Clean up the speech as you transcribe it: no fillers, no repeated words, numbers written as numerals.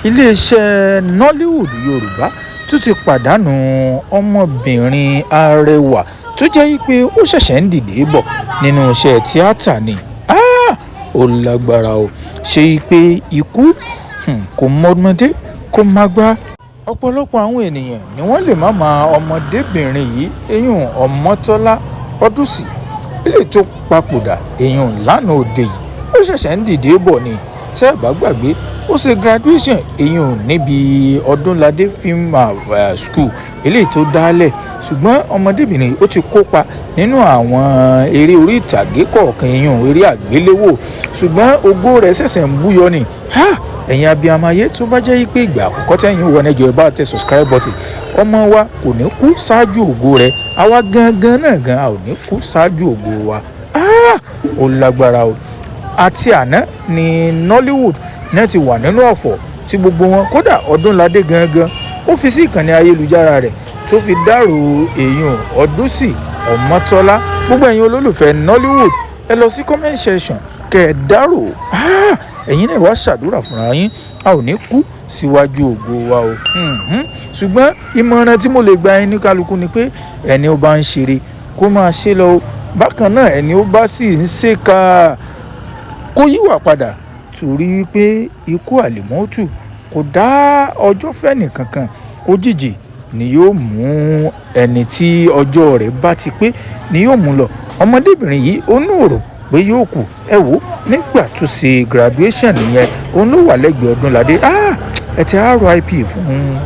Iléeṣẹ́ Nollywood Yorùbá tún ti pàdánù ọmọbìnrin arẹwà tó jẹ́ pé ó ṣẹ̀ṣẹ̀ ń dìde bọ̀ nínú iṣẹ́ tíátà ni. Ó lágbára o. Ṣé pé ikú kò mọmọdé kó má gbá. Ọ̀pọ̀lọpọ̀ àwọn ènìyàn ni wọ́n lè má mọ ọmọdébìnrin yìí, eyín Ọmọ́tọ́lá Ọdúnsì, eléyìí tó papòdà eyín lánàá òde yìí. Ó ṣẹ̀ṣẹ̀ ń dìde bọ̀ ni. Tẹ́ ẹ bá gbàgbé, ó ṣe graduation eyín níbi Ọdúnládé Film School eléyìí tó dálẹ̀. Ṣùgbọ́n ọmọdébìnrin yìí ó ti kópa nínú àwọn eré orí ìtàgé kọ̀ọ̀kan, eyín eré àgbéléwò. Ṣùgbọ́n ògo rẹ̀ ṣẹ̀ṣẹ̀ ń búyọ ni. Ẹ̀yin abiyamọ ayé, tó bá jẹ́ pé ìgbà àkọ́kọ́ tẹ́yin wọ ẹjọ́, ẹ bá tẹ subscribe button. Ọmọ wa kò ní kú ṣáájú ògo rẹ̀. Àwa gangan náà gan, a ò ní kú ṣáájú ògo wa. Ó lágbára o. Àti àná ni Nollywood náà ti wà nínú ọ̀fọ̀ tí gbogbo wọn, kódà Ọdúnládé gangan, ó fi sí ìkànnì ayélujára rẹ̀ tó fi dárò èèyàn Ọdúnsì Ọmọ́tọ́lá. Gbogbo ẹ̀yin olólùfẹ́ Nollywood, ẹ lọ sí comment section kẹ́ ẹ dárò. Ẹ̀yin náà wá ṣàdúrà fúnra yín, a ò ní kú síwájú ògo wa o. Ṣùgbọ́n ìmọ̀ràn tí mo lè gba ẹni kálukú ni pé ẹni ó bá ń ṣeré, kó máa ṣe lọ o. Bákan náà, ẹni ó bá sì ń ṣèkà, kó yíwà padà, torí pé ikú àlìmọ́tù kò dá ọjọ́ fẹ́ni kankan. Òjijì ni yóò mú ẹni tí ọjọ́ rẹ̀ bá ti pé ni yóò mú lọ. Ọmọdébìnrin yìí, ó ní òrò pé yóò kú. Ẹ wò ó, nígbà tó ṣe graduation nìyẹn, òun ló wà lẹ́gbẹ̀ẹ́ Ọdúnládé. Ẹ ti RIP fún un.